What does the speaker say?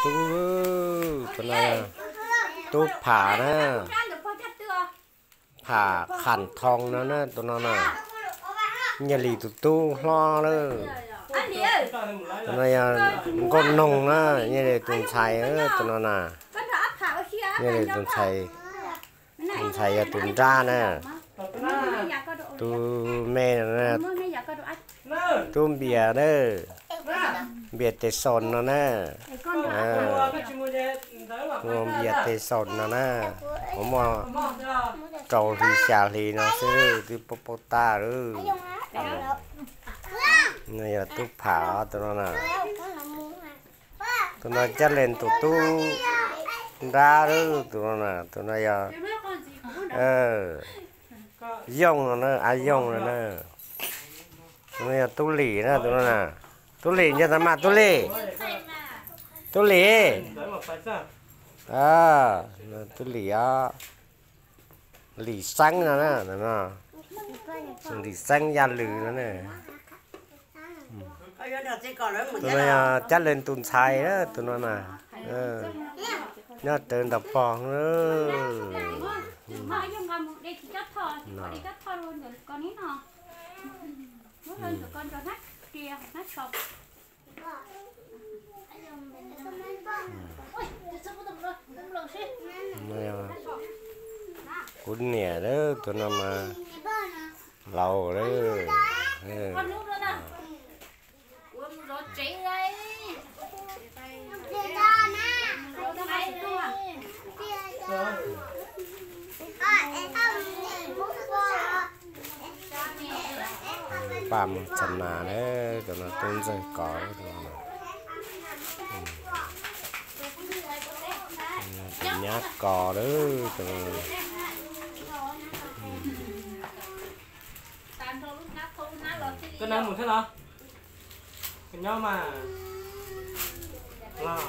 Tub, tus no yog tub Pham na, Pham Qham Thoo no na, tus no na, Nyiaj Lis tus tub hlob lawm. Tus no yog Nkauj Noog na, Nyiaj Lis tus ntxhais, tus no na, Nyiaj Lis tus ntxhais, tus ntxhais yog tus nrab na, tus me no na, tub Npias na, Npias Tes Xos no na, tus Npias Tes Xos no na, kuv muaj rau hli xya hli no xwb twb paub paub tag lawm. No yog tub Pham tus no na. Tus no Cab Lees tus tub nrab lawm, tus no na, tus no yog Yooj no na, Av Yooj no na. Tus no yog tub Lis na, tus no na. Tub Lis, nco ntawm mas tub Lis. Tub Lis. Tub Lis os. Lis Xeeb no na, Lis Xeeb Yaj Lwm no na. Tus no yog Cab Lees tus ntxhais na, tus no na. Nyob rawv ntawm pog. Kuv niam lawm, tus no mas laus lawm. Paj mus txog nas na, tus no tub Ntxawg Kos, tus nyab Kos lawm, tus no. Koj nab mus thiab los? Koj nyob mas los.